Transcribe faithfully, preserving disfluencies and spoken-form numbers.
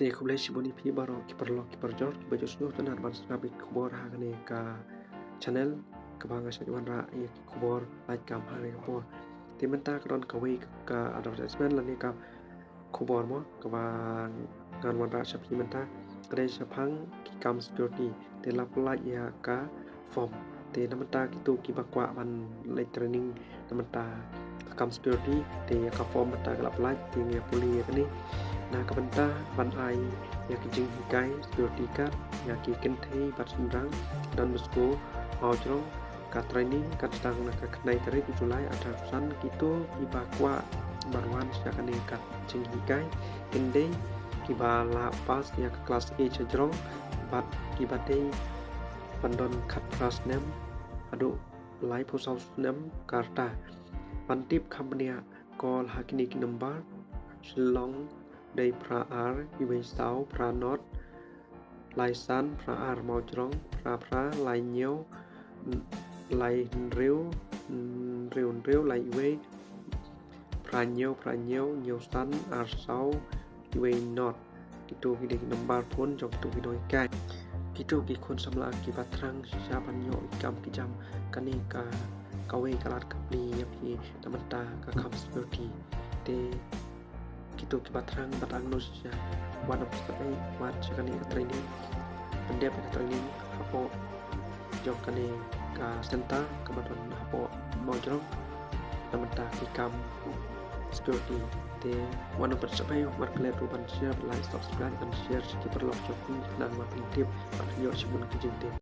Te khublei shibun ïa phi baroh ki paralok ki parajor kiba ju sngewtynnat ban sngap ïa ki khubor ha kane ka channel kaba nga shait wanrah ïa ki khubor lait kam ha kane ka por. Te mynta ka don kawei ka advertisement lane ka khubor mo kaba ngan wanrah sha phi mynta. Ka dei shaphang ki kam security, te la pyllait ïa ka form. Te na mynta kito kiba kwah ban leit training na mynta ka kam security, te ïa ka form mynta ka la pyllait, te ngi pule ïa kane. Na ka bynta ban ai ïa ki jinghikai security guard ïa ki kynthei bad shynrang, Don Bosco Mawjrong, ka training kan sdang na ka khyndai tarik u July arhajar arphew san. Kito kiba kwah ban wan sha kane ka jinghikai kin dei kiba la pass ïa ka class eight hajrong bad kiba dei ban don khatphra snem haduh laiphew saw snem ka rta. Ban tip kham bniah, call ha kine ki number: Shillong dei phra ar iwei saw phra nod lai san, phra ar Mawjrong phra phra lai hynñiew lai hynriew hynriew hynriew lai iwei, phra hynñiew phra hynñiew hynñiew san ar saw iwei nod. Kito ki dei ki number phone jong kito ki nonghikai. Kito ki khun samla kiba thrang shisha ban ïoh ïa ki kam ki jam, kane ka kawei ka lad ka plie ïa phi na bynta ka kam security. Te kito kiba thrang bad angnud shisha, wat nym pynshai, wan sha kane ka training. Pyndep ïa ka training hapoh jong kane ka center kaba don hapoh Mawjrong na bynta ki kam security. Te wat nym pynshai, wat klet ruh ban share, like, subscribe, ban share sha ki paralok jong phi khnang ba phin tip bad ïoh shibun ki jingtip.